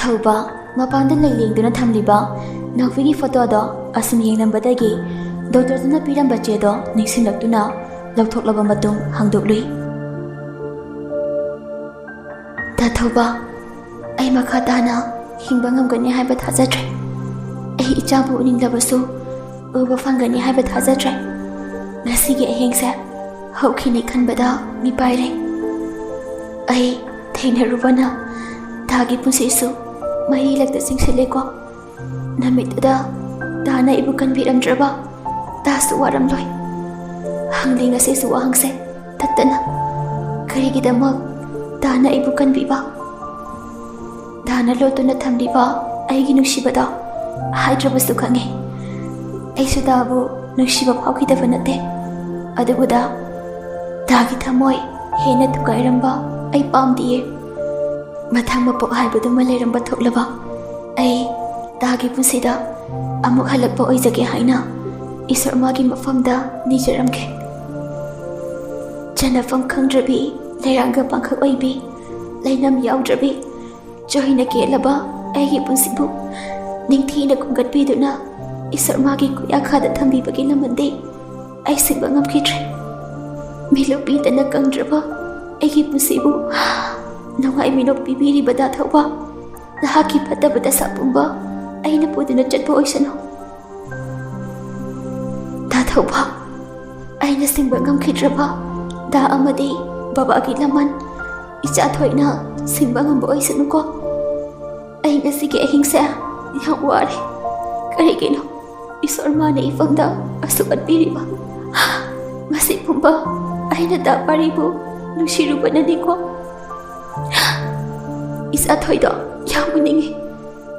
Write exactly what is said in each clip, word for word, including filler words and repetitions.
ꯊꯧꯕ, ꯃꯄꯥꯟꯗ ꯂꯩ ꯂꯦꯡꯗꯨꯅ ꯊꯝꯂꯤꯕ ꯅꯥꯎꯕꯤꯒꯤ ꯐꯣꯇꯣꯗꯣ ꯑꯁꯨꯝ ꯌꯦꯡꯂꯝꯕꯗꯒꯤ ꯗꯣꯛꯇꯔꯗꯨꯅ ꯄꯤꯔꯝꯕ ꯆꯦꯗꯣ ꯅꯤꯡꯁꯤꯡꯂꯛꯇꯨꯅ ꯂꯧꯊꯣꯛꯂꯕ ꯃꯇꯨꯡ ꯍꯥꯡꯗꯣꯛꯂꯨꯏ꯫ ꯗꯥ ꯊꯧꯕ, ꯑꯩ ꯃꯈꯥ ꯇꯥꯅ ꯍꯤꯡꯕ ꯉꯝꯒꯅꯤ ꯍꯥꯏꯕ ꯊꯥꯖꯗ꯭ꯔꯦ꯫ ꯑꯩ ꯏꯆꯥꯕꯨ ꯎꯅꯤꯡꯂꯕꯁꯨ ꯎꯕ ꯐꯪꯒꯅꯤ ꯍꯥꯏꯕ ꯊꯥꯖꯗ꯭ꯔꯦ꯫ ꯉꯁꯤꯒꯤ ꯑꯍꯤꯡꯁꯦ ꯍꯧꯈꯤꯅꯤ ꯈꯟꯕꯗ ꯃꯤꯄꯥꯏꯔꯦ꯫ ꯑꯩ ꯊꯦꯡꯅꯔꯨꯕꯅ ꯗꯥꯒꯤ ꯄꯨꯟꯁꯤꯁꯨ ꯃꯩꯔꯤ ꯂꯛꯇ ꯆꯤꯡꯁꯤꯜꯂꯦꯀꯣ꯫ ꯅꯨꯃꯤꯠꯇꯨꯗ ꯗꯥꯅ ꯑꯩꯕꯨ ꯀꯟꯕꯤꯔꯝꯗ꯭ꯔꯕ ꯗꯥꯁꯨ ꯋꯥꯔꯝꯂꯣꯏ꯫ ꯍꯪꯂꯤ ꯉꯁꯤꯁꯨ ꯋꯥꯍꯪꯁꯦ ꯇꯠꯇꯅ꯫ ꯀꯔꯤꯒꯤꯗꯃꯛ ꯗꯥꯅ ꯑꯩꯕꯨ ꯀꯟꯕꯤꯕ? ꯗꯥꯅ ꯂꯣꯠꯇꯨꯅ ꯊꯝꯂꯤꯕ ꯑꯩꯒꯤ ꯅꯨꯡꯁꯤꯕꯗꯣ ꯍꯥꯏꯗ꯭ꯔꯕꯁꯨ ꯈꯪꯉꯦ꯫ ꯑꯩꯁꯨ ꯗꯥꯕꯨ ꯅꯨꯡꯁꯤꯕ ꯐꯥꯎꯈꯤꯗꯕ ꯅꯠꯇꯦ꯫ ꯑꯗꯨꯕꯨ ꯗꯥ, ꯗꯥꯒꯤ ꯊꯃꯣꯏ ꯍꯦꯟꯅ ꯊꯨꯒꯥꯏꯔꯝꯕ ꯑꯩ ꯄꯥꯝꯗꯤꯌꯦ꯫ ꯃꯊꯪ ꯃꯄꯣꯛ ꯍꯥꯏꯕꯗꯨꯃ ꯂꯩꯔꯝꯕ ꯊꯣꯛꯂꯕ ꯑꯩ ꯗꯥꯒꯤ ꯄꯨꯟꯁꯤꯗ ꯑꯃꯨꯛ ꯍꯜꯂꯛꯄ ꯑꯣꯏꯖꯒꯦ ꯍꯥꯏꯅ ꯏꯁꯣꯔ ꯃꯥꯒꯤ ꯃꯐꯝꯗ ꯅꯤꯖꯔꯝꯒꯦ꯫ ꯆꯟꯅꯐꯝ ꯈꯪꯗ꯭ꯔꯕꯤ, ꯂꯩꯔꯥꯡꯒ ꯄꯥꯡꯈꯛ ꯑꯣꯏꯕꯤ, ꯂꯩꯅꯝ ꯌꯥꯎꯗ꯭ꯔꯕꯤ, ꯆꯣꯏꯅ ꯀꯦꯜꯂꯕ ꯑꯩꯒꯤ ꯄꯨꯟꯁꯤꯕꯨ ꯅꯤꯡꯊꯤꯅ ꯈꯣꯝꯒꯠꯄꯤꯗꯨꯅ ꯏꯁꯣꯔ ꯃꯥꯒꯤ ꯈꯨꯌꯥꯈꯥꯗ ꯊꯝꯕꯤꯕꯒꯤ ꯂꯃꯟꯗꯤ ꯑꯩ ꯁꯤꯡꯕ ꯉꯝꯈꯤꯗ꯭ꯔꯦ꯫ ꯃꯤꯠꯂꯨ ꯄꯤꯗꯅ ꯀꯪꯗ꯭ꯔꯕ ꯑꯩꯒꯤ ꯄꯨꯟꯁꯤꯕꯨ ꯅꯨꯡꯉꯥꯏ ꯃꯤꯅꯣꯛ ꯄꯤꯕꯤꯔꯤꯕ ꯗꯥ ꯊꯧꯕ, ꯅꯍꯥꯛꯀꯤ ꯐꯠꯇꯕ ꯗꯁꯥ ꯄꯨꯝꯕ ꯑꯩꯅ ꯄꯨꯗꯨꯅ ꯆꯠꯄ ꯑꯣꯏꯁꯅꯨ꯫ ꯗꯥ ꯊꯧꯕ, ꯑꯩꯅ ꯁꯤꯡꯕ ꯉꯝꯈꯤꯗ꯭ꯔꯕ ꯗꯥ ꯑꯃꯗꯤ ꯕꯕꯥꯒꯤ ꯂꯃꯟ ꯏꯆꯥ ꯊꯣꯏꯅ ꯁꯤꯡꯕ ꯉꯝꯕ ꯑꯣꯏꯁꯅꯨꯀꯣ꯫ ꯑꯩ ꯉꯁꯤꯒꯤ ꯑꯍꯤꯡꯁꯦ ꯌꯥꯝ ꯋꯥꯔꯦ꯫ ꯀꯔꯤꯒꯤꯅꯣ ꯏꯁꯣꯔ ꯃꯥꯅ ꯏꯐꯝꯗ ꯑꯁꯨꯛ ꯑꯠꯄꯤꯔꯤꯕ? ꯃꯁꯤ ꯄꯨꯝꯕ ꯑꯩꯅ ꯗꯥ ꯄꯥꯔꯤꯕꯨ ꯅꯨꯡꯁꯤꯔꯨꯕꯅꯅꯤꯀꯣ꯫ ꯏꯆꯥ ꯊꯣꯏꯗꯣ ꯌꯥꯝ ꯎꯅꯤꯡꯉꯤ꯫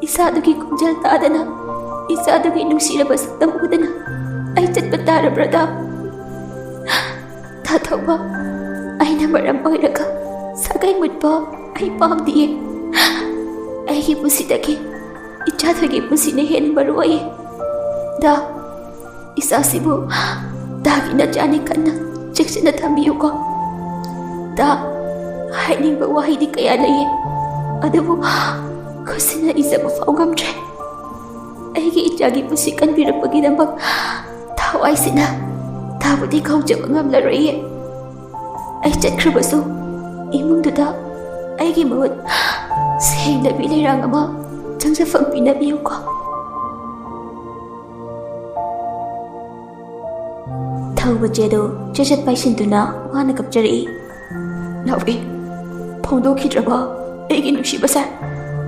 ꯏꯆꯥꯗꯨꯒꯤ ꯈꯣꯟꯖꯦꯜ ꯇꯥꯗꯅ, ꯏꯆꯥꯗꯨꯒꯤ ꯅꯨꯡꯁꯤꯔꯕ ꯁꯛꯇꯝ ꯎꯗꯅ ꯑꯩ ꯆꯠꯄ ꯇꯥꯔꯕ꯭ꯔꯥ ꯗꯥ? ꯗꯥ ꯊꯧꯕ, ꯑꯩꯅ ꯃꯔꯝ ꯑꯣꯏꯔꯒ ꯁꯥꯒꯩ ꯃꯨꯠꯄ ꯑꯩ ꯄꯥꯝꯗꯤꯌꯦ꯫ ꯑꯩꯒꯤ ꯄꯨꯟꯁꯤꯗꯒꯤ ꯏꯆꯥ ꯊꯣꯏꯒꯤ ꯄꯨꯟꯁꯤꯅ ꯍꯦꯟꯅ ꯃꯔꯨ ꯑꯣꯏꯌꯦ꯫ ꯗꯥ, ꯏꯆꯥꯁꯤꯕꯨ ꯗꯥꯒꯤ ꯅꯆꯥꯅꯤ ꯈꯟꯅ ꯆꯦꯛꯁꯤꯟꯅ ꯊꯝꯕꯤꯌꯨꯀꯣ꯫ ꯗꯥ, ꯍꯥꯏꯅꯤꯡꯕ ꯋꯥꯍꯩꯗꯤ ꯀꯌꯥ ꯂꯩꯌꯦ, ꯑꯗꯨꯕꯨ ꯈꯨꯠꯁꯤꯅ ꯏꯖꯕ ꯐꯥꯎ ꯉꯝꯗ꯭ꯔꯦ꯫ ꯑꯩꯒꯤ ꯏꯆꯥꯒꯤ ꯄꯨꯟꯁꯤ ꯀꯟꯕꯤꯔꯛꯄꯒꯤꯗꯃꯛ ꯊꯋꯥꯏꯁꯤꯅ ꯊꯥꯕꯨꯗꯤ ꯈꯥꯎꯖꯕ ꯉꯝꯂꯔꯣꯏꯌꯦ꯫ ꯑꯩ ꯆꯠꯈ꯭ꯔꯕꯁꯨ ꯏꯃꯨꯡꯗꯨꯗ ꯑꯩꯒꯤ ꯃꯍꯨꯠ ꯁꯦꯡꯅꯕꯤ ꯂꯩꯔꯥꯡ ꯑꯃ ꯆꯪꯖꯐꯝ ꯄꯤꯅꯕꯤꯌꯨꯀꯣ꯫ ꯊꯧꯕ ꯆꯦꯗꯣ ꯆꯦꯠ ꯆꯦꯠ ꯄꯥꯏꯁꯤꯟꯗꯨꯅ ꯋꯥꯅ ꯀꯞꯆꯔꯛꯏ꯫ ꯅꯥꯎꯕꯤ, ꯐꯣꯡꯗꯣꯛꯈꯤꯗ꯭ꯔꯕ ꯑꯩꯒꯤ ꯅꯨꯡꯁꯤꯕꯁꯦ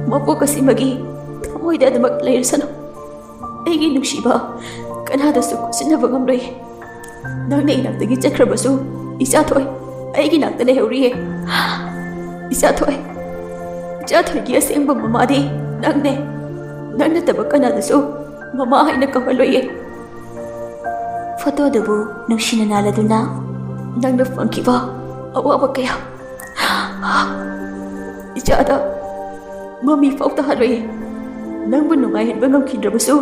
ꯃꯄꯣꯛ ꯑꯁꯤꯃꯒꯤ ꯊꯃꯣꯏꯗ ꯑꯗꯨꯃꯛ ꯂꯩꯔꯁꯅꯨ꯫ ꯑꯩꯒꯤ ꯅꯨꯡꯁꯤꯕ, ꯀꯅꯥꯗꯁꯨ ꯈꯨꯠꯁꯤꯟꯅꯕ ꯉꯝꯂꯣꯏ꯫ ꯅꯪꯅ ꯏꯅꯥꯛꯇꯒꯤ ꯆꯠꯈ꯭ꯔꯕꯁꯨ ꯏꯆꯥ ꯊꯣꯏ ꯑꯩꯒꯤ ꯅꯥꯛꯇ ꯂꯩꯍꯧꯔꯤꯌꯦ꯫ ꯏꯆꯥ ꯊꯣꯏ, ꯏꯆꯥ ꯊꯣꯏꯒꯤ ꯑꯁꯦꯡꯕ ꯃꯃꯥꯗꯤ ꯅꯪꯅꯦ꯫ ꯅꯪ ꯅꯠꯇꯕ ꯀꯅꯥꯗꯁꯨ ꯃꯃꯥ ꯍꯥꯏꯅ ꯀꯧꯍꯜꯂꯣꯏꯌꯦ꯫ ꯐꯣꯇꯣꯗꯨꯕꯨ ꯅꯨꯡꯁꯤꯅ ꯅꯥꯜꯂꯗꯨꯅ, ꯅꯪꯅ ꯐꯪꯈꯤꯕ ꯑꯋꯥꯕ ꯀꯌꯥ ꯏꯆꯥꯗ ꯃꯃꯤ ꯐꯥꯎ ꯇꯥꯍꯜꯂꯣꯏꯌꯦ꯫ ꯅꯪꯕꯨ ꯅꯨꯡꯉꯥꯏꯍꯟꯕ ꯉꯝꯈꯤꯗ꯭ꯔꯕꯁꯨ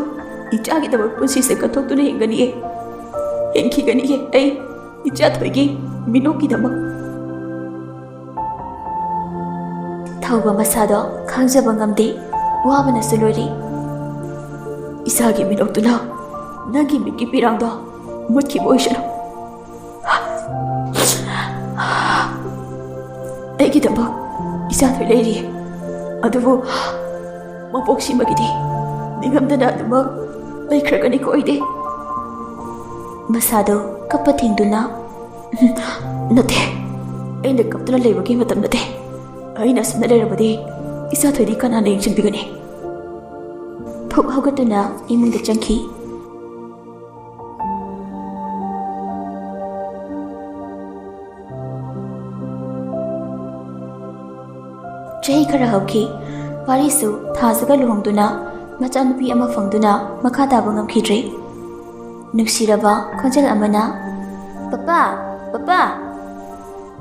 ꯏꯆꯥꯒꯤꯗꯃꯛ ꯄꯨꯟꯁꯤꯁꯦ ꯀꯠꯊꯣꯛꯇꯨꯅ ꯍꯤꯡꯒꯅꯤꯌꯦ꯫ ꯍꯤꯡꯈꯤꯒꯅꯤꯌꯦ ꯑꯩ ꯏꯆꯥ ꯊꯣꯏꯒꯤ ꯃꯤꯅꯣꯛꯀꯤꯗꯃꯛ꯫ ꯊꯧꯕ ꯃꯁꯥꯗꯣ ꯈꯥꯡꯖꯕ ꯉꯝꯗꯦ, ꯋꯥꯕꯅꯁꯨ ꯂꯣꯏꯔꯦ꯫ ꯏꯆꯥꯒꯤ ꯃꯤꯅꯣꯛꯇꯨꯅ ꯅꯪꯒꯤ ꯃꯤꯠꯀꯤ ꯄꯤꯔꯥꯡꯗꯣ ꯃꯨꯠꯈꯤꯕ ꯑꯣꯏꯁꯅꯨ꯫ ꯑꯩꯒꯤꯗꯃꯛ ꯏꯆꯥ ꯊꯣꯏ ꯂꯩꯔꯤ, ꯑꯗꯨꯕꯨ ꯃꯄꯣꯛꯁꯤꯃꯒꯤꯗꯤ ꯅꯤꯡꯉꯝꯗꯅ ꯑꯗꯨꯃꯛ ꯂꯩꯈ꯭ꯔꯒꯅꯤꯀꯣ ꯑꯩꯗꯤ꯫ ꯃꯁꯥꯗꯣ ꯀꯞꯄ ꯊꯤꯡꯗꯨꯅ, "ꯅꯠꯇꯦ, ꯑꯩꯅ ꯀꯞꯇꯨꯅ ꯂꯩꯕꯒꯤ ꯃꯇꯝ ꯅꯠꯇꯦ꯫ ꯑꯩꯅ ꯑꯁꯨꯝꯅ ꯂꯩꯔꯕꯗꯤ ꯏꯆꯥ ꯊꯣꯏꯗꯤ ꯀꯅꯥꯅ ꯌꯦꯡꯁꯤꯟꯕꯤꯒꯅꯤ?" ꯐꯨꯛ ꯍꯧꯒꯠꯇꯨꯅ ꯏꯃꯨꯡꯗ ꯆꯪꯈꯤ꯫ ꯆꯍꯤ ꯈꯔ ꯍꯧꯈꯤ꯫ ꯄꯥꯔꯤꯁꯨ ꯊꯥꯖꯒ ꯂꯨꯍꯣꯡꯗꯨꯅ ꯃꯆꯥꯅꯨꯄꯤ ꯑꯃ ꯐꯪꯗꯨꯅ ꯃꯈꯥ ꯇꯥꯕ ꯉꯝꯈꯤꯗ꯭ꯔꯦ꯫ ꯅꯨꯡꯁꯤꯔꯕ ꯈꯣꯟꯖꯦꯜ ꯑꯃꯅ, "ꯄꯄꯥ, ꯄꯄꯥ!"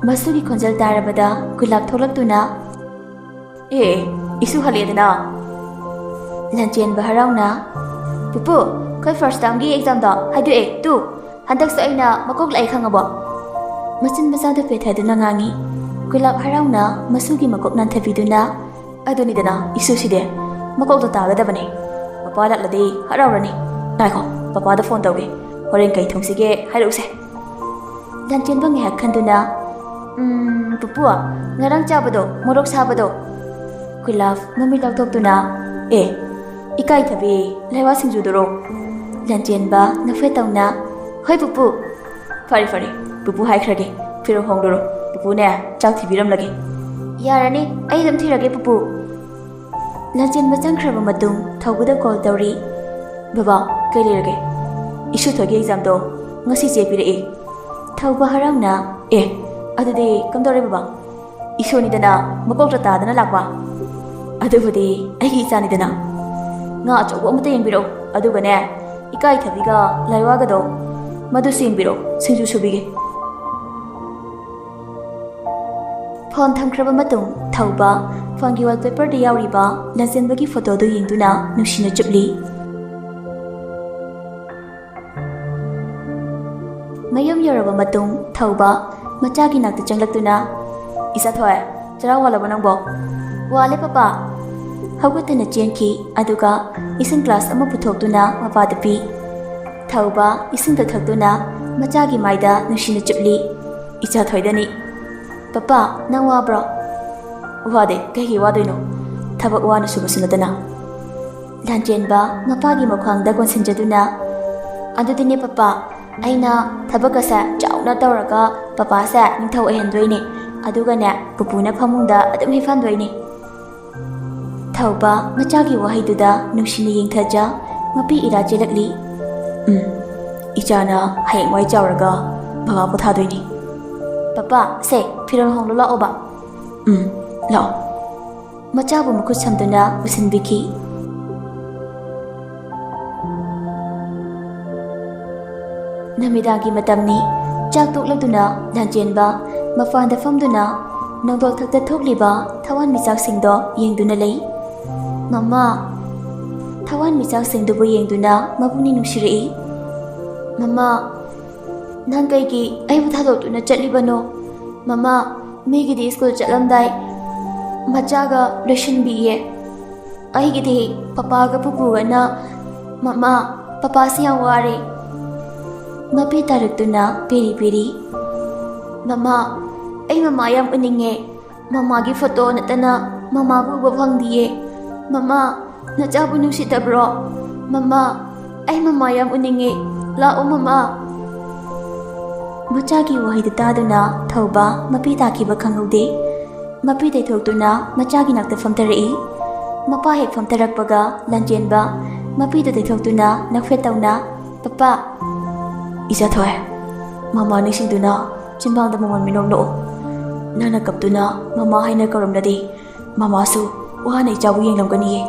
ꯃꯁꯨꯒꯤ ꯈꯣꯟꯖꯦꯜ ꯇꯥꯔꯕꯗ ꯒꯨꯂꯥꯞ ꯊꯣꯛꯂꯛꯇꯨꯅ, "ꯑꯦ, ꯏꯁꯨ ꯍꯜꯂꯛꯑꯦꯗꯅ!" ꯂꯟꯆꯦꯟꯕ ꯍꯔꯥꯎꯅ, "ꯄꯨꯄꯨ, ꯑꯩꯈꯣꯏ ꯐꯥꯔꯁ ꯇꯥꯔꯝꯒꯤ ꯑꯦꯛꯖꯥꯝꯗꯣ ꯍꯥꯏꯗꯣꯛꯑꯦ ꯇꯨ꯫ ꯍꯟꯗꯛꯁꯨ ꯑꯩꯅ ꯃꯀꯣꯛ ꯂꯥꯛꯑꯦ, ꯈꯪꯉꯕꯣ?" ꯃꯆꯤꯟ ꯃꯆꯥꯗꯨ ꯄꯦꯊꯗꯨꯅ ꯉꯥꯡꯉꯤ꯫ ꯒꯨꯂꯥꯞ ꯍꯔꯥꯎꯅ ꯃꯁꯨꯒꯤ ꯃꯀꯣꯛ ꯅꯥꯟꯊꯕꯤꯗꯨꯅ, ꯑꯗꯨꯅꯤꯗꯅ ꯏꯁꯨꯁꯤꯗꯤ, ꯃꯀꯣꯛꯇ ꯇꯥꯒꯗꯕꯅꯦ꯫ ꯃꯄꯥ ꯂꯥꯛꯂꯗꯤ ꯍꯔꯥꯎꯔꯅꯤ꯫ ꯉꯥꯏꯈꯣ, ꯄꯄꯥꯗ ꯐꯣꯟ ꯇꯧꯒꯦ꯫ ꯍꯣꯔꯦꯟ ꯀꯩ ꯊꯣꯡꯁꯤꯒꯦ ꯍꯥꯏꯔꯛꯎꯁꯦ꯫ ꯂꯥꯟꯆꯦꯟꯕ ꯉꯥꯏꯍꯥꯛ ꯈꯟꯗꯨꯅ, "ꯎꯝ, ꯄꯨꯄꯨ, ꯉꯔꯥꯡ ꯆꯥꯕꯗꯣ, ꯃꯣꯔꯣꯛ ꯁꯥꯕꯗꯣ?" ꯈꯨꯂꯥꯞ ꯃꯃꯤꯠ ꯂꯥꯎꯊꯣꯛꯇꯨꯅ, "ꯑꯦ, ꯏꯀꯥꯏꯊꯕꯤ, ꯂꯥꯏꯋꯥ ꯁꯤꯡꯖꯨꯗꯨꯔꯣ?" ꯂꯥꯟꯆꯦꯟꯕ ꯅꯣꯛꯐꯦꯠ ꯇꯧꯅ, "ꯍꯣꯏ ꯄꯨꯄꯨ꯫ ꯐꯔꯦ, ꯐꯔꯦ, ꯄꯨꯄꯨ ꯍꯥꯏꯈ꯭ꯔꯒꯦ, ꯐꯤꯔꯣꯜ ꯍꯣꯡꯂꯨꯔꯣ꯫ ꯄꯨꯄꯨꯅꯦ, ꯆꯥꯛ ꯊꯤꯕꯤꯔꯝꯂꯒꯦ꯫" "ꯌꯥꯔꯅꯤ, ꯑꯩ ꯑꯗꯨꯝ ꯊꯤꯔꯒꯦ ꯄꯨꯄꯨ꯫" ꯂꯥꯟꯆꯦꯟꯕ ꯆꯪꯈ꯭ꯔꯕ ꯃꯇꯨꯡ ꯊꯧꯕꯗ ꯀꯣꯜ ꯇꯧꯔꯤ꯫ "ꯕꯕꯥ, ꯀꯩ ꯂꯩꯔꯒꯦ?" "ꯏꯁꯨ ꯊꯣꯏꯒꯤ ꯑꯦꯛꯖꯥꯝꯗꯣ ꯉꯁꯤ ꯆꯦ ꯄꯤꯔꯛꯏ꯫" ꯊꯧꯕ ꯍꯔꯥꯎꯅ, "ꯑꯦ, ꯑꯗꯨꯗꯤ ꯀꯝꯗꯧꯔꯦ ꯕꯕꯥ?" "ꯏꯁꯨꯅꯤꯗꯅ, ꯃꯀꯣꯛꯇ ꯇꯥꯗꯅ ꯂꯥꯛꯄ꯫ ꯑꯗꯨꯕꯨꯗꯤ ꯑꯩꯒꯤ ꯏꯆꯥꯅꯤꯗꯅ꯫ ꯉꯥ ꯑꯆꯧꯕ ꯑꯃꯇ ꯌꯦꯡꯕꯤꯔꯛꯎ, ꯑꯗꯨꯒꯅꯦ, ꯏꯀꯥꯏꯊꯕꯤꯒ ꯂꯥꯏꯋꯥꯒꯗꯣ, ꯃꯗꯨꯁꯨ ꯌꯦꯡꯕꯤꯔꯛꯎ, ꯁꯤꯡꯖꯨ ꯁꯨꯕꯤꯒꯦ꯫" ꯐꯣꯟ ꯊꯝꯈ꯭ꯔꯕ ꯃꯇꯨꯡ ꯊꯧꯕ ꯐꯣꯟꯒꯤ ꯋꯥꯜꯄꯦꯄꯔꯗ ꯌꯥꯎꯔꯤꯕ ꯂꯥꯟꯆꯦꯟꯕꯒꯤ ꯐꯣꯇꯣꯗꯨ ꯌꯦꯡꯗꯨꯅ ꯅꯨꯡꯁꯤꯅ ꯆꯨꯞꯂꯤ꯫ ꯃꯌꯨꯝ ꯌꯧꯔꯕ ꯃꯇꯨꯡ ꯊꯧꯕ ꯃꯆꯥꯒꯤ ꯅꯥꯛꯇ ꯆꯪꯂꯛꯇꯨꯅ, "ꯏꯆꯥꯊꯣꯏ, ꯆꯔꯥ ꯋꯥꯜꯂꯕꯣ ꯅꯪꯕꯣ?" "ꯋꯥꯜꯂꯦ ꯄꯄꯥ꯫" ꯍꯧꯒꯠꯇꯨꯅ ꯆꯦꯟꯈꯤ, ꯑꯗꯨꯒ ꯏꯁꯤꯡ ꯒ꯭ꯂꯥꯁ ꯑꯃ ꯄꯨꯊꯣꯛꯇꯨꯅ ꯃꯄꯥꯗ ꯄꯤ꯫ ꯊꯧꯕ ꯏꯁꯤꯡꯗ ꯊꯛꯇꯨꯅ ꯃꯆꯥꯒꯤ ꯃꯥꯏꯗ ꯅꯨꯡꯁꯤꯅ ꯆꯨꯞꯂꯤ꯫ ꯏꯆꯥꯊꯣꯏꯗꯅꯤ꯫ "ꯄꯄꯥ, ꯅꯪ ꯋꯥꯕ꯭ꯔꯣ?" "ꯋꯥꯗꯦ, ꯀꯩꯒꯤ ꯋꯥꯗꯣꯏꯅꯣ? ꯊꯕꯛ ꯋꯥꯅ ꯁꯨꯕꯁꯨ ꯅꯠꯇꯅ꯫" ꯂꯥꯟꯆꯦꯟꯕ ꯃꯄꯥꯒꯤ ꯃꯈ꯭ꯋꯥꯡꯗ ꯀꯣꯟꯁꯤꯟꯖꯗꯨꯅ, "ꯑꯗꯨꯗꯤꯅꯦ ꯄꯄꯥ, ꯑꯩꯅ ꯊꯕꯛ ꯑꯁꯦ ꯆꯥꯎꯅ ꯇꯧꯔꯒ ꯄꯄꯥꯁꯦ ꯅꯤꯡꯊꯧ ꯑꯣꯏꯍꯟꯗꯣꯏꯅꯦ, ꯑꯗꯨꯒꯅꯦ ꯄꯨꯄꯨꯅ ꯐꯃꯨꯡꯗ ꯑꯗꯨꯝ ꯍꯤꯞꯍꯟꯗꯣꯏꯅꯦ꯫" ꯊꯧꯕ ꯃꯆꯥꯒꯤ ꯋꯥꯍꯩꯗꯨꯗ ꯅꯨꯡꯁꯤꯅ ꯌꯦꯡꯊꯖ ꯃꯄꯤ ꯏꯔꯥ ꯆꯦꯜꯂꯛꯂꯤ꯫ "ꯎꯝ, ꯏꯆꯥꯅ ꯍꯌꯦꯡꯋꯥꯏ ꯆꯥꯎꯔꯒ ꯕꯕꯥ ꯄꯣꯊꯥꯗꯣꯏꯅꯤ꯫" "ꯄꯄꯥ, ꯁꯦ, ꯐꯤꯔꯣꯜ ꯍꯣꯡꯂꯣ ꯂꯥꯛꯑꯣꯕ꯫" "ꯎꯝ, ꯂꯥꯛꯑꯣ꯫" ꯃꯆꯥꯕꯨ ꯃꯈꯨꯠ ꯁꯝꯗꯨꯅ ꯄꯨꯁꯤꯟꯕꯤꯈꯤ꯫ ꯅꯨꯃꯤꯗꯥꯡꯒꯤ ꯃꯇꯝꯅꯤ꯫ ꯆꯥꯛ ꯇꯣꯛꯂꯗꯨꯅ ꯂꯥꯟꯆꯦꯟꯕ ꯃꯄꯥꯟꯗ ꯐꯝꯗꯨꯅ ꯅꯣꯡꯗꯣꯜ ꯊꯛꯇ ꯊꯣꯛꯂꯤꯕ ꯊꯋꯥꯟꯃꯤꯆꯥꯛꯁꯤꯡꯗꯣ ꯌꯦꯡꯗꯨꯅ ꯂꯩ꯫ "ꯃꯃꯥ!" ꯊꯋꯥꯟꯃꯤꯆꯥꯛꯁꯤꯡꯗꯨꯕꯨ ꯌꯦꯡꯗꯨꯅ ꯃꯄꯨꯛꯅꯤꯡ ꯅꯨꯡꯁꯤꯔꯛꯏ꯫ "ꯃꯃꯥ, ꯅꯪ ꯀꯩꯒꯤ ꯑꯩꯕꯨ ꯊꯥꯗꯣꯛꯇꯨꯅ ꯆꯠꯂꯤꯕꯅꯣ? ꯃꯃꯥ, ꯃꯤꯒꯤꯗꯤ ꯁ꯭ꯀꯨꯜ ꯆꯠꯂꯝꯗꯥꯏ ꯃꯆꯥꯒ ꯂꯣꯏꯁꯤꯟꯕꯤꯌꯦ꯫ ꯑꯩꯒꯤꯗꯤ ꯄꯄꯥꯒ ꯄꯨꯄꯨꯒꯅ, "ꯃꯃꯥ, ꯄꯄꯥꯁꯤ ꯌꯥꯝ ꯋꯥꯔꯦ"꯫ ꯃꯄꯤ ꯇꯥꯔꯛꯇꯨꯅ ꯄꯦꯔꯤ ꯄꯦꯔꯤ, "ꯃꯃꯥ, ꯑꯩ ꯃꯃꯥ ꯌꯥꯝ ꯎꯅꯤꯡꯉꯦ꯫ ꯃꯃꯥꯒꯤ ꯐꯣꯇꯣ ꯅꯠꯇꯅ ꯃꯃꯥꯕꯨ ꯎꯕ ꯐꯪꯗꯤꯌꯦ꯫ ꯃꯃꯥ, ꯅꯆꯥꯕꯨ ꯅꯨꯡꯁꯤꯗꯕ꯭ꯔꯣ? ꯃꯃꯥ, ꯑꯩ ꯃꯃꯥ ꯌꯥꯝ ꯎꯅꯤꯡꯉꯦ꯫ ꯂꯥꯛꯑꯣ ꯃꯃꯥ"꯫ ꯃꯆꯥꯒꯤ ꯋꯥꯍꯩꯗꯨ ꯇꯥꯗꯨꯅ ꯊꯧꯕ ꯃꯄꯤ ꯇꯥꯈꯤꯕ ꯈꯪꯍꯧꯗꯦ꯫ ꯃꯄꯤ ꯇꯩꯊꯣꯛꯇꯨꯅ ꯃꯆꯥꯒꯤ ꯅꯥꯛꯇ ꯐꯝꯊꯔꯛꯏ꯫ ꯃꯄꯥ ꯍꯦꯛ ꯐꯝꯊꯔꯛꯄꯒ ꯂꯥꯟꯖꯦꯟꯕ ꯃꯄꯤꯗꯨ ꯇꯩꯊꯣꯛꯇꯨꯅ ꯅꯣꯛꯐꯦꯠ ꯇꯧꯅ, "ꯄꯄꯥ"꯫ "ꯏꯆꯥꯊꯣꯏ, ꯃꯃꯥ ꯅꯤꯡꯁꯤꯡꯗꯨꯅ ꯆꯤꯟꯕꯥꯡꯗ ꯃꯃꯣꯟ ꯃꯤꯅꯣꯛ ꯅꯣꯛꯎ꯫ ꯅꯪꯅ ꯀꯞꯇꯨꯅ ꯃꯃꯥ ꯍꯥꯏꯅ ꯀꯧꯔꯝꯂꯗꯤ ꯃꯃꯥꯁꯨ ꯋꯥꯅ ꯏꯆꯥꯕꯨ ꯌꯦꯡꯂꯝꯒꯅꯤꯌꯦ"꯫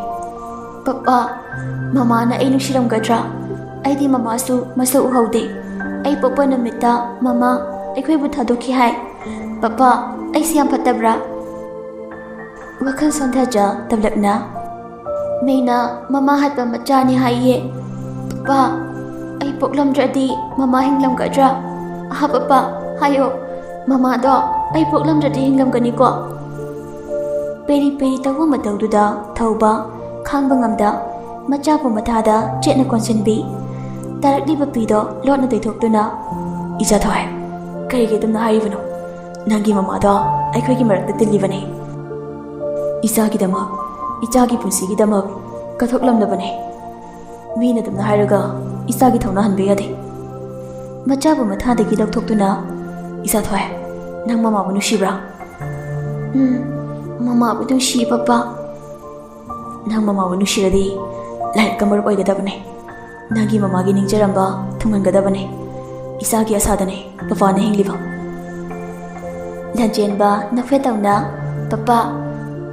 "ꯄꯄꯥ, ꯃꯃꯥꯅ ꯑꯩ ꯅꯨꯡꯁꯤꯔꯝꯒꯗ꯭ꯔꯥ? ꯑꯩꯗꯤ ꯃꯃꯥꯁꯨ ꯃꯁꯛ ꯎꯍꯧꯗꯦ꯫ ꯑꯩ ꯄꯣꯛꯄ ꯅꯨꯃꯤꯠꯇ ꯃꯃꯥ ꯑꯩꯈꯣꯏꯕꯨ ꯊꯥꯗꯣꯛꯈꯤ ꯍꯥꯏ꯫ ꯄꯄꯥ, ꯑꯩꯁꯤ ꯌꯥꯝ ꯐꯠꯇꯕ꯭ꯔꯥ?" ꯋꯥꯈꯜ ꯁꯣꯟꯊꯖ ꯇꯞꯂꯞꯅ, "ꯃꯤꯅ ꯃꯃꯥ ꯍꯥꯠꯄ ꯃꯆꯥꯅꯤ ꯍꯥꯏꯌꯦ꯫ ꯄꯄꯥ, ꯑꯩ ꯄꯣꯛꯂꯝꯗ꯭ꯔꯗꯤ ꯃꯃꯥ ꯍꯤꯡꯂꯝꯒꯗ꯭ꯔꯥ? ꯑꯍꯥ ꯄꯄꯥ, ꯍꯥꯏꯌꯣ꯫ ꯃꯃꯥꯗꯣ ꯑꯩ ꯄꯣꯛꯂꯝꯗ꯭ꯔꯗꯤ ꯍꯤꯡꯂꯝꯒꯅꯤꯀꯣ?" ꯄꯦꯔꯤ ꯄꯦꯔꯤ ꯇꯧꯕ ꯃꯇꯧꯗꯨꯗ ꯊꯧꯕ ꯈꯥꯡꯕ ꯉꯝꯗ ꯃꯆꯥꯕꯨ ꯃꯊꯥꯗ ꯆꯦꯠꯅ ꯀꯣꯟꯁꯤꯟꯕꯤ꯫ ꯇꯥꯔꯛꯂꯤꯕ ꯄꯤꯗꯣ ꯂꯣꯠꯅ ꯇꯩꯊꯣꯛꯇꯨꯅ, "ꯏꯆꯥꯊꯣꯏ, ꯀꯔꯤꯒꯤ ꯑꯗꯨꯝꯅ ꯍꯥꯏꯔꯤꯕꯅꯣ? ꯅꯪꯒꯤ ꯃꯃꯥꯗꯣ ꯑꯩꯈꯣꯏꯒꯤ ꯃꯔꯛꯇ ꯇꯤꯜꯂꯤꯕꯅꯤ꯫ ꯏꯆꯥꯒꯤꯗꯃꯛ, ꯏꯆꯥꯒꯤ ꯄꯨꯟꯁꯤꯒꯤꯗꯃꯛ ꯀꯠꯊꯣꯛꯂꯝꯂꯕꯅꯤ꯫ ꯃꯤꯅ ꯑꯗꯨꯝꯅ ꯍꯥꯏꯔꯒ ꯏꯆꯥꯒꯤ ꯊꯧꯅꯥ ꯍꯟꯕ ꯌꯥꯗꯦ"꯫ ꯃꯆꯥꯕꯨ ꯃꯊꯥꯗꯒꯤ ꯂꯧꯊꯣꯛꯇꯨꯅ, "ꯏꯆꯥꯊꯣꯏ, ꯅꯪ ꯃꯃꯥꯕꯨ ꯅꯨꯡꯁꯤꯕ꯭ꯔꯥ?" "ꯎꯝ, ꯃꯃꯥꯕꯨ ꯅꯨꯡꯁꯤ ꯄꯄꯥ"꯫ "ꯅꯪ ꯃꯃꯥꯕꯨ ꯅꯨꯡꯁꯤꯔꯗꯤ ꯂꯥꯏꯔꯤꯛꯇ ꯃꯔꯨꯞ ꯑꯣꯏꯒꯗꯕꯅꯤ꯫ ꯅꯪꯒꯤ ꯃꯃꯥꯒꯤ ꯅꯤꯡꯖꯔꯝꯕ ꯊꯨꯡꯍꯟꯒꯗꯕꯅꯤ꯫ ꯏꯆꯥꯒꯤ ꯑꯁꯥꯗꯅꯤ ꯄꯄꯥꯅ ꯍꯤꯡꯂꯤꯕ"꯫ ꯂꯥꯟꯖꯦꯟꯕ ꯅꯣꯛꯐꯦꯠ ꯇꯧꯅ, "ꯄꯄꯥ,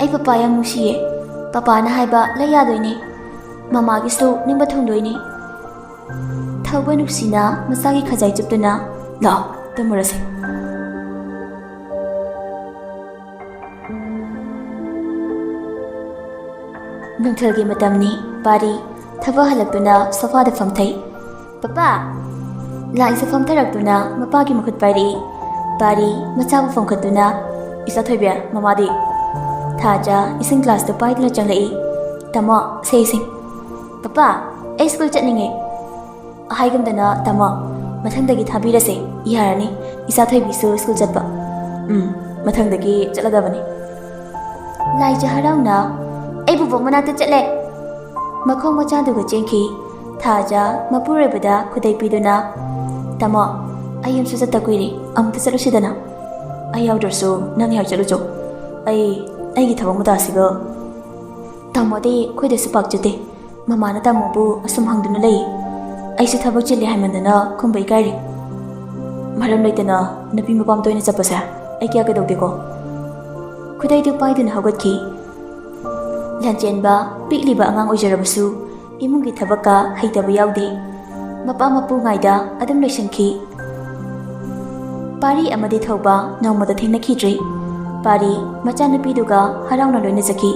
ꯑꯩ ꯄꯄꯥ ꯌꯥꯝ ꯅꯨꯡꯁꯤꯌꯦ꯫ ꯄꯄꯥꯅ ꯍꯥꯏꯕ ꯂꯩ ꯌꯥꯗꯣꯏꯅꯦ꯫ ꯃꯃꯥꯒꯤꯁꯨ ꯅꯤꯡꯕ ꯊꯨꯡꯗꯣꯏꯅꯦ"꯫ ꯊꯧꯕ ꯅꯨꯡꯁꯤꯅ ꯃꯆꯥꯒꯤ ꯈꯖꯥꯏ ꯆꯨꯞꯇꯨꯅ, "ꯂꯥꯛꯑꯣ, ꯇꯨꯝꯃꯨꯔꯁꯦ"꯫ ꯅꯨꯡꯊꯤꯜꯒꯤ ꯃꯇꯝꯅꯤ꯫ ꯄꯥꯔꯤ ꯊꯕꯛ ꯍꯜꯂꯛꯇꯨꯅ ꯁꯣꯐꯥꯗ ꯐꯝꯊꯩ꯫ "ꯄꯄꯥ!" ꯂꯥꯏꯟꯁ ꯐꯝꯊꯔꯛꯇꯨꯅ ꯃꯄꯥꯒꯤ ꯃꯈꯨꯠ ꯄꯥꯏꯔꯛꯏ꯫ ꯄꯥꯔꯤ ꯃꯆꯥꯕꯨ ꯐꯝꯈꯠꯇꯨꯅ, "ꯏꯆꯥ ꯊꯣꯏꯕꯤ, ꯃꯃꯥꯗꯤ?" ꯊꯥꯖ ꯏꯁꯤꯡ ꯒ꯭ꯂꯥꯁꯇꯨ ꯄꯥꯏꯗꯨꯅ ꯆꯪꯂꯛꯏ꯫ "ꯇꯥꯃꯣ, ꯁꯦ ꯏꯁꯤꯡ꯫" "ꯄꯄꯥ, ꯑꯩ ꯁ꯭ꯀꯨꯜ ꯆꯠꯅꯤꯡꯉꯦ꯫" "ꯍꯥꯏꯒꯨꯝꯗꯅ ꯇꯥꯃꯣ, ꯃꯊꯪꯗꯒꯤ ꯊꯥꯕꯤꯔꯁꯦ, ꯌꯥꯔꯅꯤ꯫ ꯏꯆꯥ ꯊꯣꯏꯕꯤꯁꯨ ꯁ꯭ꯀꯨꯜ ꯆꯠꯄ꯫" "ꯎꯝ, ꯃꯊꯪꯗꯒꯤ ꯆꯠꯂꯗꯕꯅꯤ꯫" ꯂꯥꯏꯖ ꯍꯔꯥꯎꯅ, "ꯑꯩ ꯕꯨꯕꯣꯛ ꯃꯅꯥꯛꯇ ꯆꯠꯂꯦ꯫" ꯃꯈꯣꯡ ꯃꯆꯥꯗꯨꯒ ꯆꯦꯟꯈꯤ꯫ ꯊꯥꯖ ꯃꯄꯨꯔꯣꯏꯕꯗ ꯈꯨꯗꯩ ꯄꯤꯗꯨꯅ, "ꯇꯥꯃꯣ, ꯑꯩ ꯌꯨꯝꯁꯨ ꯆꯠꯇ ꯀꯨꯏꯔꯦ, ꯑꯃꯨꯛꯇ ꯆꯠꯂꯨꯁꯤꯗꯅ꯫" "ꯑꯩ ꯌꯥꯎꯗ꯭ꯔꯁꯨ ꯅꯪ ꯍꯦꯛ ꯆꯠꯂꯨꯆꯣ꯫ ꯑꯩ ꯑꯩꯒꯤ ꯊꯕꯛ ꯃꯇꯥꯁꯤꯒ꯫" "ꯇꯥꯃꯣꯗꯤ ꯑꯩꯈꯣꯏꯗꯁꯨ ꯄꯥꯛ ꯆꯠꯇꯦ꯫ ꯃꯃꯥꯅ ꯇꯥꯃꯣꯕꯨ ꯑꯁꯨꯝ ꯍꯪꯗꯨꯅ ꯂꯩ꯫ ꯑꯩꯁꯨ ꯊꯕꯛ ꯆꯤꯜꯂꯦ ꯍꯥꯏꯃꯟꯗꯅ ꯈꯨꯝꯕ ꯏꯀꯥꯏꯔꯦ꯫" "ꯃꯔꯝ ꯂꯩꯇꯅ ꯅꯨꯄꯤ ꯃꯄꯥꯝ ꯇꯣꯏꯅ ꯆꯠꯄꯁꯦ ꯑꯩ ꯀꯌꯥ ꯀꯩꯗꯧꯗꯦꯀꯣ꯫" ꯈꯨꯗꯩꯗꯨ ꯄꯥꯏꯗꯨꯅ ꯍꯧꯒꯠꯈꯤ꯫ ꯂꯥꯟꯆꯦꯟꯕ ꯄꯤꯛꯂꯤꯕ ꯑꯉꯥꯡ ꯑꯣꯏꯖꯔꯕꯁꯨ ꯏꯃꯨꯡꯒꯤ ꯊꯕꯛꯀ ꯍꯩꯇꯕ ꯌꯥꯎꯗꯦ꯫ ꯃꯄꯥ ꯃꯄꯨ ꯉꯥꯏꯗ ꯑꯗꯨꯝ ꯂꯣꯏꯁꯤꯟꯈꯤ꯫ ꯄꯥꯔꯤ ꯑꯃꯗꯤ ꯊꯧꯕ ꯅꯣꯡꯃꯇ ꯊꯦꯡꯅꯈꯤꯗ꯭ꯔꯤ꯫ ꯄꯥꯔꯤ ꯃꯆꯥꯅꯨꯄꯤꯗꯨꯒ ꯍꯔꯥꯎꯅ ꯂꯣꯏꯅꯖꯈꯤ꯫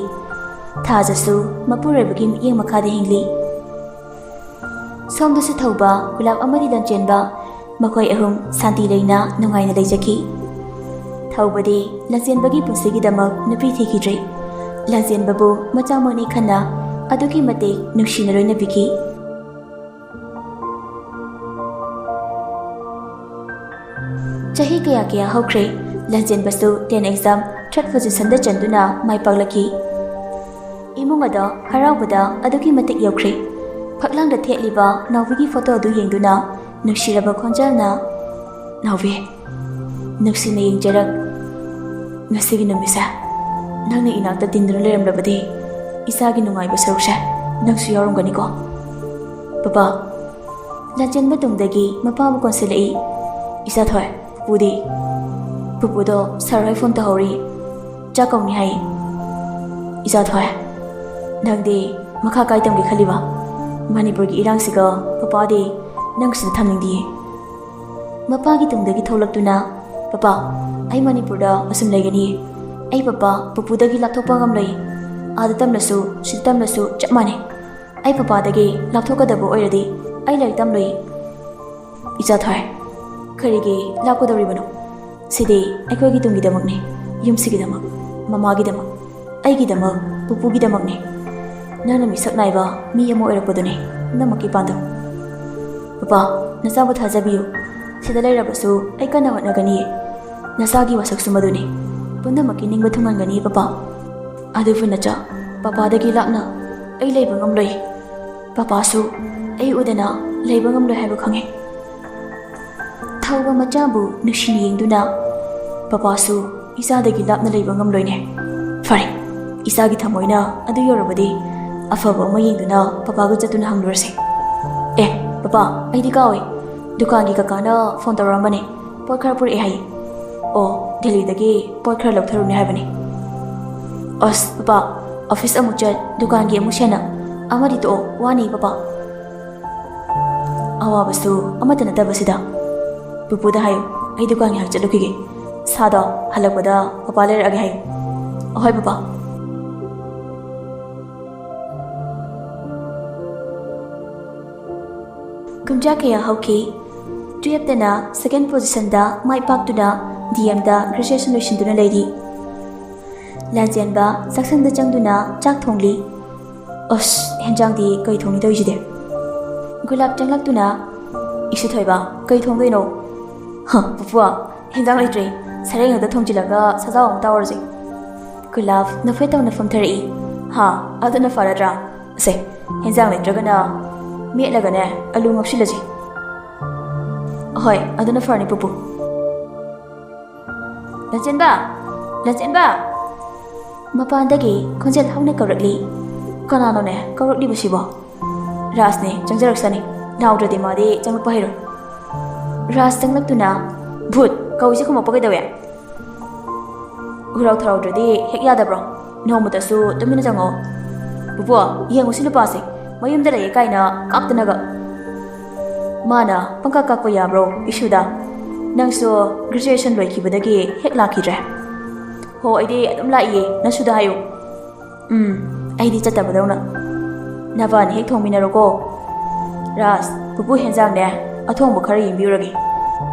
ꯊꯥꯖꯁꯨ ꯃꯄꯨꯔꯣꯏꯕꯒꯤ ꯃꯤꯠꯌꯦꯡ ꯃꯈꯥꯗ ꯍꯤꯡꯂꯤ꯫ ꯁꯣꯝꯗꯁꯨ ꯊꯧꯕ, ꯒꯨꯂꯥꯞ ꯑꯃꯗꯤ ꯂꯟꯆꯦꯟꯕ, ꯃꯈꯣꯏ ꯑꯍꯨꯝ ꯁꯥꯟꯇꯤ ꯂꯩꯅ ꯅꯨꯡꯉꯥꯏꯅ ꯂꯩꯖꯈꯤ꯫ ꯊꯧꯕꯗꯤ ꯂꯟꯆꯦꯟꯕꯒꯤ ꯄꯨꯟꯁꯤꯒꯤꯗꯃꯛ ꯅꯨꯄꯤ ꯊꯤꯈꯤꯗ꯭ꯔꯤ꯫ ꯂꯟꯆꯦꯟꯕꯕꯨ ꯃꯆꯥꯃꯛꯅꯤ ꯈꯟꯅ ꯑꯗꯨꯛꯀꯤ ꯃꯇꯤꯛ ꯅꯨꯡꯁꯤꯅ ꯂꯣꯏꯅꯕꯤꯈꯤ꯫ ꯆꯍꯤ ꯀꯌꯥ ꯀꯌꯥ ꯍꯧꯈ꯭ꯔꯦ꯫ ꯂꯟꯆꯦꯟꯕꯁꯨ ten exam third positionꯗ ꯆꯟꯗꯨꯅ ꯃꯥꯏ ꯄꯥꯛꯂꯛꯈꯤ꯫ ꯏꯃꯨꯡ ꯑꯗꯣ ꯍꯔꯥꯎꯕꯗ ꯑꯗꯨꯛꯀꯤ ꯃꯇꯤꯛ ꯌꯧꯈ꯭ꯔꯦ꯫ ꯐꯛꯂꯥꯡꯗ ꯊꯦꯠꯂꯤꯕ ꯅꯥꯎꯕꯤꯒꯤ ꯐꯣꯇꯣ ꯑꯗꯨ ꯌꯦꯡꯗꯨꯅ ꯅꯨꯡꯁꯤꯔꯕ ꯈꯣꯟꯖꯦꯜꯅ, "ꯅꯥꯎꯕꯤ, ꯅꯨꯡꯁꯤꯅ ꯌꯦꯡꯖꯔꯛ꯫ ꯉꯁꯤꯒꯤ ꯅꯨꯃꯤꯠꯁꯦ ꯅꯪꯅ ꯏꯅꯥꯛꯇ ꯇꯤꯟꯗꯨꯅ ꯂꯩꯔꯝꯂꯕꯗꯤ ꯏꯆꯥꯒꯤ ꯅꯨꯡꯉꯥꯏꯕ ꯁꯔꯨꯛꯁꯦ ꯅꯪꯁꯨ ꯌꯥꯎꯔꯝꯒꯅꯤꯀꯣ꯫" "ꯄꯄꯥ꯫" ꯂꯟꯆꯦꯟꯕ ꯇꯨꯡꯗꯒꯤ ꯃꯄꯥꯕꯨ ꯀꯣꯟꯁꯤꯜꯂꯛꯏ꯫ "ꯏꯆꯥ ꯊꯣꯏ, ꯄꯨꯄꯨꯗꯤ?" "ꯄꯨꯄꯨꯗꯣ ꯁꯥꯔ ꯍꯣꯏ ꯐꯣꯟ ꯇꯧꯍꯧꯔꯤ꯫ ꯆꯥꯛ ꯀꯧꯅꯤ ꯍꯥꯏ꯫" "ꯏꯆꯥ ꯊꯣꯏ, ꯅꯪꯗꯤ ꯃꯈꯥ ꯀꯥꯏ ꯇꯝꯒꯦ ꯈꯜꯂꯤꯕ? ꯃꯅꯤꯄꯨꯔꯒꯤ ꯏꯔꯥꯡꯁꯤꯒ ꯄꯄꯥꯗꯤ ꯅꯪ ꯁꯤꯗ ꯊꯝꯅꯤꯡꯗꯤꯌꯦ꯫" ꯃꯄꯥꯒꯤ ꯇꯨꯡꯗꯒꯤ ꯊꯣꯛꯂꯛꯇꯨꯅ, "ꯄꯄꯥ, ꯑꯩ ꯃꯅꯤꯄꯨꯔꯗ ꯑꯁꯨꯝ ꯂꯩꯒꯅꯤꯌꯦ꯫ ꯑꯩ ꯄꯄꯥ ꯄꯨꯄꯨꯗꯒꯤ ꯂꯥꯞꯊꯣꯛꯄ ꯉꯝꯂꯣꯏ꯫ ꯑꯥꯗ ꯇꯝꯂꯁꯨ ꯁꯤꯗ ꯇꯝꯂꯁꯨ ꯆꯞ ꯃꯥꯟꯅꯩ꯫ ꯑꯩ ꯄꯄꯥꯗꯒꯤ ꯂꯥꯞꯊꯣꯛꯀꯗꯕ ꯑꯣꯏꯔꯗꯤ ꯑꯩ ꯂꯥꯏꯔꯤꯛ ꯇꯝꯂꯣꯏ꯫" "ꯏꯆꯥ ꯊꯣꯏ, ꯀꯔꯤꯒꯤ ꯂꯥꯞꯀꯗꯧꯔꯤꯕꯅꯣ? ꯁꯤꯗꯤ ꯑꯩꯈꯣꯏꯒꯤ ꯇꯨꯡꯒꯤꯗꯃꯛꯅꯤ, ꯌꯨꯝꯁꯤꯒꯤꯗꯃꯛ, ꯃꯃꯥꯒꯤꯗꯃꯛ꯫ ꯑꯩꯒꯤꯗꯃꯛ, ꯄꯨꯄꯨꯒꯤꯗꯃꯛꯅꯦ꯫ ꯅꯪꯅ ꯃꯤꯁꯛ ꯅꯥꯏꯕ ꯃꯤ ꯑꯃ ꯑꯣꯏꯔꯛꯄꯗꯨꯅꯦ ꯄꯨꯝꯅꯃꯛꯀꯤ ꯄꯥꯟꯗꯝ꯫ ꯄꯄꯥ, ꯅꯆꯥꯕꯨ ꯊꯥꯖꯕꯤꯌꯨ꯫ ꯁꯤꯗ ꯂꯩꯔꯕꯁꯨ ꯑꯩ ꯀꯟꯅ ꯍꯣꯠꯅꯒꯅꯤꯌꯦ꯫ ꯅꯆꯥꯒꯤ ꯋꯥꯁꯛꯁꯨ ꯃꯗꯨꯅꯤ꯫ ꯄꯨꯝꯅꯃꯛꯀꯤ ꯅꯤꯡꯕ ꯊꯨꯡꯍꯟꯒꯅꯤ ꯄꯄꯥ꯫ ꯑꯗꯨꯕꯨ ꯅꯆꯥ, ꯄꯄꯥꯗꯒꯤ ꯂꯥꯞꯅ ꯑꯩ ꯂꯩꯕ ꯉꯝꯂꯣꯏ꯫ ꯄꯄꯥꯁꯨ ꯑꯩ ꯎꯗꯅ ꯂꯩꯕ ꯉꯝꯂꯣꯏ ꯍꯥꯏꯕ ꯈꯪꯉꯦ꯫ ꯊꯧꯕ ꯃꯆꯥꯕꯨ ꯅꯨꯡꯁꯤꯅ ꯌꯦꯡꯗꯨꯅ, ꯄꯄꯥꯁꯨ ꯏꯆꯥꯗꯒꯤ ꯂꯥꯞꯅ ꯂꯩꯕ ꯉꯝꯂꯣꯏꯅꯦ꯫ ꯐꯔꯦ, ꯏꯆꯥꯒꯤ ꯊꯃꯣꯏꯅ ꯑꯗꯨ ꯌꯧꯔꯕꯗꯤ ꯑꯐꯕ ꯑꯃ ꯌꯦꯡꯗꯨꯅ ꯄꯄꯥꯒ ꯆꯠꯇꯨꯅ ꯍꯪꯂꯨꯔꯁꯦ꯫ ꯑꯦ, ꯄꯄꯥ, ꯑꯩꯗꯤ ꯀꯥꯎꯏ꯫ ꯗꯨꯀꯥꯟꯒꯤ ꯀꯀꯥꯅ ꯐꯣꯟ ꯇꯧꯔꯛꯑꯝꯕꯅꯦ꯫ ꯄꯣꯠ ꯈꯔ ꯄꯨꯔꯛꯑꯦ ꯍꯥꯏꯌꯦ꯫ ꯑꯣ, ꯗꯦꯜꯂꯤꯗꯒꯤ ꯄꯣꯠ ꯈꯔ ꯂꯧꯊꯔꯨꯅꯦ ꯍꯥꯏꯕꯅꯦ꯫ ꯑꯁ, ꯄꯄꯥ, ꯑꯣꯐꯤꯁ ꯑꯃꯨꯛ ꯆꯠ, ꯗꯨꯀꯥꯟꯒꯤ ꯑꯃꯨꯛ ꯁꯦꯟꯅ, ꯑꯃꯗꯤ ꯇꯣꯛꯑꯣ, ꯋꯥꯅꯤ ꯄꯄꯥ꯫ ꯑꯋꯥꯕꯁꯨ ꯑꯃꯠꯇ ꯅꯠꯇꯕꯁꯤꯗ꯫ ꯄꯨꯄꯨꯗ ꯍꯥꯏꯌꯨ, ꯑꯩ ꯗꯨꯀꯥꯟ ꯉꯥꯏꯍꯥꯛ ꯆꯠꯂꯨꯈꯤꯒꯦ꯫ ꯁꯥꯗꯣ, ꯍꯜꯂꯛꯄꯗ ꯄꯄꯥ ꯂꯩꯔꯛꯑꯒꯦ ꯍꯥꯏꯌꯨ꯫ ꯑꯍꯣꯏ ꯄꯄꯥ꯫ ꯀꯨꯝꯖꯥ ꯀꯌꯥ ꯍꯧꯈꯤ꯫ ꯇꯨꯌꯦꯜꯞꯇꯅ ꯁꯦꯀꯦꯟ ꯄꯣꯖꯤꯁꯟꯗ ꯃꯥꯏ ꯄꯥꯛꯇꯨꯅ ꯗꯤ ꯑꯦꯝꯗ ꯒ꯭ꯔꯦꯖꯨꯑꯦꯁꯟ ꯂꯣꯏꯁꯤꯟꯗꯨꯅ ꯂꯩꯔꯤ꯫ ꯂꯥꯟꯆꯦꯟꯕ ꯆꯥꯛꯁꯪꯗ ꯆꯪꯗꯨꯅ ꯆꯥꯛ ꯊꯣꯡꯂꯤ꯫ ꯑꯁ, ꯍꯦꯟꯖꯥꯡꯗꯤ ꯀꯩ ꯊꯣꯡꯅꯤ ꯇꯧꯔꯤꯁꯤꯗꯤ? ꯒꯨꯂꯥꯞ ꯆꯪꯂꯛꯇꯨꯅ, "ꯏꯁꯨ ꯊꯣꯏꯕ, ꯀꯩ ꯊꯣꯡꯗꯣꯏꯅꯣ?" "ꯍ, ꯄꯨꯄꯨ, ꯍꯦꯟꯖꯥꯡ ꯂꯩꯇ꯭ꯔꯦ꯫ ꯁꯔꯦꯡ ꯍꯦꯛꯇ ꯊꯣꯡꯖꯤꯜꯂꯒ ꯁꯖꯥꯎ ꯑꯃ ꯇꯥꯎꯔꯁꯦ꯫" ꯒꯨꯂꯥꯞ ꯅꯐꯦꯠ ꯇꯧꯅ ꯐꯝꯊꯔꯛꯏ꯫ "ꯍꯥ, ꯑꯗꯨꯅ ꯐꯔꯗ꯭ꯔꯥ? ꯑꯁꯦ, ꯍꯦꯟꯖꯥꯡ ꯂꯩꯇ꯭ꯔꯒꯅ ꯃꯦꯠꯂꯒꯅꯦ ꯑꯂꯨ ꯉꯧꯁꯤꯜꯂꯁꯤ꯫" "ꯍꯣꯏ, ꯑꯗꯨꯅ ꯐꯔꯅꯤ ꯄꯨꯄꯨ꯫" "ꯂꯟꯆꯦꯟꯕ! ꯂꯟꯆꯦꯟꯕ!" ꯃꯄꯥꯟꯗꯒꯤ ꯈꯣꯟꯖꯦꯜ ꯍꯧꯅ ꯀꯧꯔꯛꯂꯤ꯫ ꯀꯅꯥꯅꯣꯅꯦ ꯀꯧꯔꯛꯂꯤꯕꯁꯤꯕꯣ? ꯔꯥꯖꯅꯦ, ꯆꯪꯖꯔꯛꯁꯅꯤ꯫ ꯂꯥꯎꯗ꯭ꯔꯗꯤ ꯃꯥꯗꯤ ꯆꯪꯂꯛꯄ ꯍꯩꯔꯣꯏ꯫ ꯔꯥꯖ ꯆꯪꯂꯛꯇꯨꯅ, "ꯚꯨꯠ, ꯀꯧꯏꯁꯦ ꯈꯨꯝꯃꯛꯄ ꯀꯩꯗꯧꯋꯦ? ꯎꯔꯥꯎ ꯊꯔꯥꯎꯗ꯭ꯔꯗꯤ ꯍꯦꯛ ꯌꯥꯗꯕ꯭ꯔꯣ? ꯅꯣꯡꯃꯇꯁꯨ ꯇꯨꯃꯤꯟꯅ ꯆꯪꯉꯛꯑꯣ꯫" "ꯄꯨꯄꯨ, ꯌꯦꯡꯉꯨ ꯁꯤ ꯅꯨꯄꯥꯁꯦ, ꯃꯌꯨꯝꯗ ꯂꯩꯌꯦ ꯀꯥꯏꯅ ꯀꯥꯛꯇꯅꯒ꯫" "ꯃꯥꯅ ꯄꯪꯀꯥꯛ ꯀꯥꯛꯄ ꯌꯥꯕ꯭ꯔꯣ ꯏꯁꯨꯗ? ꯅꯪꯁꯨ ꯒ꯭ꯔꯦꯖꯨꯑꯦꯁꯟ ꯂꯣꯏꯈꯤꯕꯗꯒꯤ ꯍꯦꯛ ꯂꯥꯛꯈꯤꯗ꯭ꯔꯦ꯫" "ꯍꯣ, ꯑꯩꯗꯤ ꯑꯗꯨꯝ ꯂꯥꯛꯏꯌꯦ, ꯅꯁꯨꯗ ꯍꯥꯏꯌꯨ꯫" "ꯎꯝ, ꯑꯩꯗꯤ ꯆꯠꯇꯕꯗꯧꯅ꯫ ꯅꯕꯥꯅꯤ ꯍꯦꯛ ꯊꯣꯡꯃꯤꯟꯅꯔꯣꯀꯣ꯫" "ꯔꯥꯖ, ꯄꯨꯄꯨ ꯍꯦꯟꯖꯥꯡꯅꯦ, ꯑꯊꯣꯡꯕ ꯈꯔ ꯌꯦꯡꯕꯤꯔꯨꯔꯒꯦ꯫"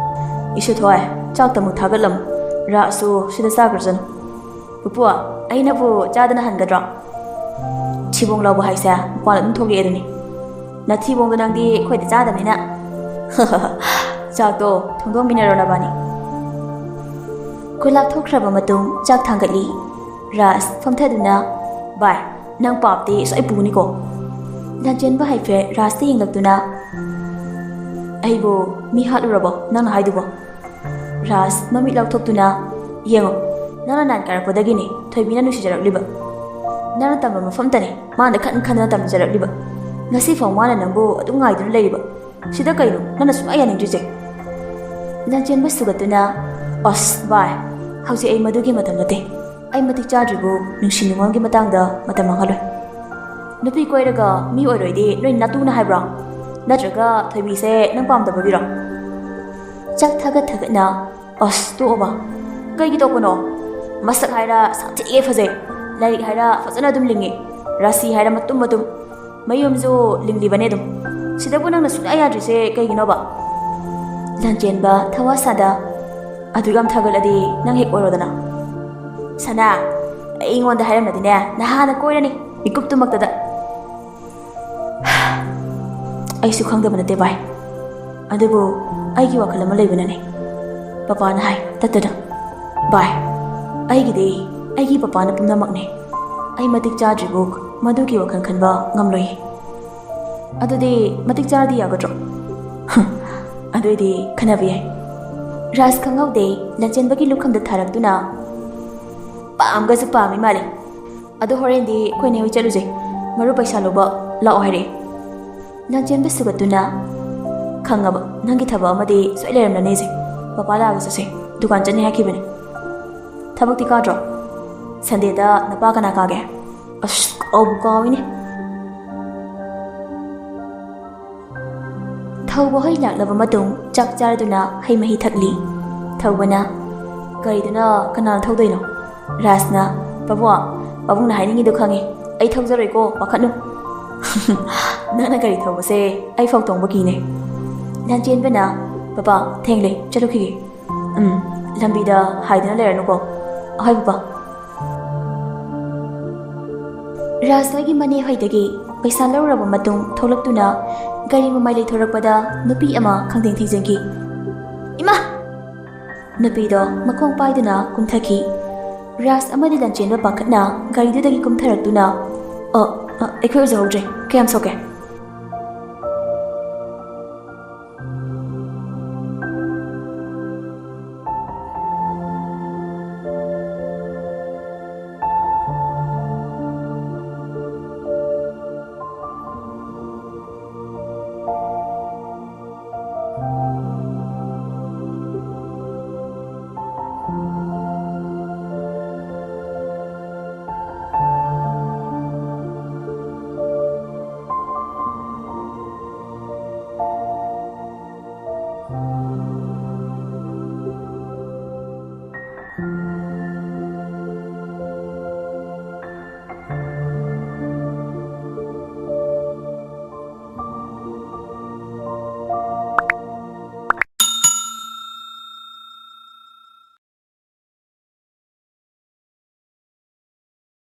"ꯏꯁꯨ ꯊꯣꯏ, ꯆꯥꯛꯇ ꯑꯃꯨꯛ ꯊꯥꯒꯠꯂꯝꯃꯨ꯫ ꯔꯥꯖꯁꯨ ꯁꯤꯗ ꯆꯥꯈ꯭ꯔꯁꯅꯨ꯫" ꯄꯨꯄꯨ, ꯑꯩꯅꯕꯨ ꯆꯥꯗꯅ ꯍꯟꯒꯗ꯭ꯔꯣ? ꯊꯤꯕꯣꯡ ꯂꯥꯎꯕ ꯍꯥꯏꯁꯦ ꯃꯄꯥꯟ ꯑꯗꯨꯝ ꯊꯣꯛꯂꯛꯑꯦ ꯑꯗꯨꯅꯤ꯫ ꯅꯊꯤꯕꯣꯡꯗꯣ ꯅꯪꯗꯤ ꯑꯩꯈꯣꯏꯗ ꯆꯥꯗꯕꯅꯤꯅ꯫ ꯆꯥꯛꯇꯣ ꯊꯣꯡꯗꯣꯛꯃꯤꯟꯅꯔꯣ ꯅꯕꯥꯅꯤ꯫ ꯈꯨꯂꯥꯛ ꯊꯣꯛꯈ꯭ꯔꯕ ꯃꯇꯨꯡ ꯆꯥꯛ ꯊꯥꯡꯒꯠꯂꯤ꯫ ꯔꯥꯖ ꯐꯝꯊꯗꯨꯅ, "ꯚꯥꯏ, ꯅꯪ ꯄꯥꯞꯇꯤ ꯁꯣꯏ ꯄꯨꯅꯤꯀꯣ?" ꯂꯥꯟꯆꯦꯟꯕ ꯍꯥꯏꯐꯦꯠ ꯔꯥꯖꯇ ꯌꯦꯡꯂꯛꯇꯨꯅ, "ꯑꯩꯕꯨ ꯃꯤ ꯍꯥꯠꯂꯨꯔꯕꯣ ꯅꯪꯅ ꯍꯥꯏꯗꯨꯕꯣ?" ꯔꯥꯖ ꯃꯃꯤꯠ ꯂꯥꯎꯊꯣꯛꯇꯨꯅ, "ꯌꯦꯡꯉꯣ, ꯅꯪꯅ ꯅꯥꯟ ꯀꯥꯔꯛꯄꯗꯒꯤꯅꯤ ꯊꯣꯏꯕꯤꯅ ꯅꯨꯡꯁꯤꯖꯔꯛꯂꯤꯕ꯫ ꯅꯪꯅ ꯇꯝꯕ ꯃꯐꯝꯇꯅꯤ ꯃꯥꯅ ꯈꯟ ꯈꯟꯗꯅ ꯇꯝꯖꯔꯛꯂꯤꯕ꯫ ꯉꯁꯤ ꯐꯥꯎ ꯃꯥꯅ ꯅꯪꯕꯨ ꯑꯗꯨꯝ ꯉꯥꯏꯗꯨꯅ ꯂꯩꯔꯤꯕ꯫ ꯁꯤꯗ ꯀꯩꯅꯣ ꯅꯪꯅ ꯁꯨꯡꯌꯥ ꯌꯥꯅꯤꯡꯗ꯭ꯔꯤꯁꯦ?" ꯂꯥꯟꯆꯦꯟꯕ ꯁꯨꯒꯠꯇꯨꯅ, "ꯑꯁ ꯚꯥꯏ, ꯍꯧꯖꯤꯛ ꯑꯩ ꯃꯗꯨꯒꯤ ꯃꯇꯝ ꯅꯠꯇꯦ꯫ ꯑꯩ ꯃꯇꯤꯛ ꯆꯥꯗ꯭ꯔꯤꯕꯨ ꯅꯨꯡꯁꯤ ꯅꯨꯡꯉꯣꯟꯒꯤ ꯃꯇꯥꯡꯗ ꯃꯇꯝ ꯃꯥꯡꯍꯜꯂꯣꯏ꯫ ꯅꯨꯄꯤ ꯀꯣꯏꯔꯒ ꯃꯤ ꯑꯣꯏꯔꯣꯏꯗꯤ ꯅꯣꯏ ꯅꯥꯇꯨꯅ ꯍꯥꯏꯕ꯭ꯔꯣ? ꯅꯠꯇ꯭ꯔꯒ ꯊꯣꯏꯕꯤꯁꯦ ꯅꯪ ꯄꯥꯝꯗꯕꯒꯤꯔꯣ?" ꯆꯥꯛ ꯊꯥꯒꯠ ꯊꯥꯒꯠꯅ, "ꯑꯁ, ꯇꯣꯛꯑꯣꯕ꯫ ꯀꯩꯒꯤ ꯇꯣꯛꯄꯅꯣ? ꯃꯁꯛ ꯍꯥꯏꯔ ꯁꯥꯊꯤꯒꯩ ꯐꯖꯩ꯫ ꯂꯥꯏꯔꯤꯛ ꯍꯥꯏꯔ ꯐꯖꯅ ꯑꯗꯨꯝ ꯂꯤꯡꯉꯤ꯫ ꯔꯥꯁꯤ ꯍꯥꯏꯔ ꯃꯇꯨꯝ ꯃꯇꯨꯝ꯫ ꯃꯌꯨꯝꯁꯨ ꯂꯤꯡꯂꯤꯕꯅꯦ ꯑꯗꯨꯝ꯫ ꯁꯤꯗꯕꯨ ꯅꯪꯅ ꯁꯨꯡꯌꯥ ꯌꯥꯗ꯭ꯔꯤꯁꯦ ꯀꯩꯒꯤꯅꯣꯕ?" ꯂꯥꯟꯆꯦꯟꯕ ꯊꯋꯥ ꯁꯥꯗ, "ꯑꯗꯨ ꯌꯥꯝ ꯊꯥꯒꯠꯂꯗꯤ ꯅꯪ ꯍꯦꯛ ꯑꯣꯏꯔꯣꯗꯅ꯫ ꯁꯅꯥ, ꯑꯩꯉꯣꯟꯗ ꯍꯥꯏꯔꯝꯃꯗꯤꯅꯦ ꯅꯍꯥꯟꯅ ꯀꯣꯏꯔꯅꯤ, ꯃꯤꯀꯨꯞꯇꯨꯃꯛꯇꯗ꯫ ꯑꯩꯁꯨ ꯈꯪꯗꯕ ꯅꯠꯇꯦ ꯚꯥꯏ, ꯑꯗꯨꯕꯨ ꯑꯩꯒꯤ ꯋꯥꯈꯜ ꯑꯃ ꯂꯩꯕꯅꯅꯦ꯫" ꯄꯄꯥꯅ ꯍꯥꯏ ꯇꯠꯇꯅ, "ꯚꯥꯏ, ꯑꯩꯒꯤꯗꯤ ꯑꯩꯒꯤ ꯄꯄꯥꯅ ꯄꯨꯝꯅꯃꯛꯅꯦ꯫ ꯑꯩ ꯃꯇꯤꯛ ꯆꯥꯗ꯭ꯔꯤꯕꯨ ꯃꯗꯨꯒꯤ ꯋꯥꯈꯜ ꯈꯟꯕ ꯉꯝꯂꯣꯏꯌꯦ꯫" "ꯑꯗꯨꯗꯤ ꯃꯇꯤꯛ ꯆꯥꯔꯗꯤ ꯌꯥꯒꯗ꯭ꯔꯣ?" "ꯑꯗꯨꯏꯗꯤ ꯈꯟꯅꯕ ꯌꯥꯏ꯫" ꯔꯥꯖ ꯈꯪꯍꯧꯗꯦ ꯂꯥꯟꯆꯦꯟꯕꯒꯤ ꯂꯨꯈꯝꯗ ꯊꯥꯔꯛꯇꯨꯅ, "ꯄꯥꯝꯒꯁꯨ ꯄꯥꯝꯃꯤ ꯃꯥꯜꯂꯦ꯫ ꯑꯗꯣ ꯍꯣꯔꯦꯟꯗꯤ ꯑꯩꯈꯣꯏ ꯅꯦ ꯍꯣꯏ ꯆꯠꯂꯨꯁꯦ꯫ ꯃꯔꯨꯞ ꯄꯩꯁꯥ ꯂꯧꯕ ꯂꯥꯛꯑꯣ ꯍꯥꯏꯔꯛꯑꯦ꯫" ꯂꯥꯟꯆꯦꯟꯕ ꯁꯨꯒꯠꯇꯨꯅ, "ꯈꯪꯉꯕ, ꯅꯪꯒꯤ ꯊꯕꯛ ꯑꯃꯗꯤ ꯁꯣꯏ ꯂꯩꯔꯝꯂꯅꯤꯁꯦ꯫ ꯄꯄꯥ ꯂꯥꯛꯑꯒ ꯆꯠꯁꯦ, ꯗꯨꯀꯥꯟ ꯆꯠꯅꯤ ꯍꯥꯏꯈꯤꯕꯅꯤ꯫ ꯊꯕꯛꯇꯤ ꯀꯥꯗ꯭ꯔꯣ?" "ꯁꯟꯗꯦꯗ ꯅꯄꯥ ꯀꯅꯥ ꯀꯥꯒꯦ? ꯑꯁ, ꯀꯥꯎꯕꯨ ꯀꯥꯎꯏꯅꯦ꯫" ꯊꯧꯕ ꯍꯣꯏ ꯂꯥꯛꯂꯕ ꯃꯇꯨꯡ ꯆꯥꯛ ꯆꯥꯔꯗꯨꯅ ꯍꯩ ꯃꯍꯤ ꯊꯛꯂꯤ꯫ ꯊꯧꯕꯅ, "ꯒꯥꯔꯤꯗꯨꯅ ꯀꯅꯥꯅ ꯊꯧꯗꯣꯏꯅꯣ?" ꯔꯥꯖꯅ, "ꯄꯥꯕꯨꯡ, ꯄꯥꯕꯨꯡꯅ ꯍꯥꯏꯅꯤꯡꯉꯤꯗꯣ ꯈꯪꯉꯦ꯫ ꯑꯩ ꯊꯧꯖꯔꯣꯏꯀꯣ, ꯄꯥꯈꯠꯅꯨ꯫" "ꯅꯪꯅ ꯒꯥꯔꯤ ꯊꯧꯕꯁꯦ ꯑꯩ ꯐꯥꯎ ꯇꯣꯡꯕ ꯀꯤꯅꯦ꯫" ꯂꯥꯟꯆꯦꯟꯕꯅ, "ꯄꯄꯥ, ꯊꯦꯡꯂꯦ, ꯆꯠꯂꯨꯈꯤꯒꯦ꯫" "ꯎꯝ, ꯂꯝꯕꯤꯗ ꯍꯥꯏꯗꯨꯅ ꯂꯩꯔꯅꯨꯀꯣ꯫" "ꯑꯍꯣꯏ ꯄꯄꯥ꯫" ꯔꯥꯖ ꯍꯣꯏꯒꯤ ꯃꯅꯦ ꯍꯣꯏꯗꯒꯤ ꯄꯩꯁꯥ ꯂꯧꯔꯕ ꯃꯇꯨꯡ ꯊꯣꯛꯂꯛꯇꯨꯅ ꯒꯥꯔꯤ ꯃꯃꯥꯏ ꯂꯩꯊꯣꯔꯛꯄꯗ ꯅꯨꯄꯤ ꯑꯃ ꯈꯪꯊꯦꯡ ꯊꯦꯡꯖꯤꯟꯈꯤ꯫ "ꯏꯃꯥ!" ꯅꯨꯄꯤꯗꯣ ꯃꯈꯣꯡ ꯄꯥꯏꯗꯨꯅ ꯀꯨꯝꯊꯈꯤ꯫ ꯔꯥꯖ ꯑꯃꯗꯤ ꯂꯟꯆꯦꯟꯕ ꯄꯥꯈꯠꯅ ꯒꯥꯔꯤꯗꯨꯗꯒꯤ ꯀꯨꯝꯊꯔꯛꯇꯨꯅ, "ꯑ, ꯑ, ꯑꯩꯈꯣꯏ ꯎꯖꯍꯧꯗ꯭ꯔꯦ꯫ ꯀꯌꯥꯝ ꯁꯣꯛꯀꯦ?"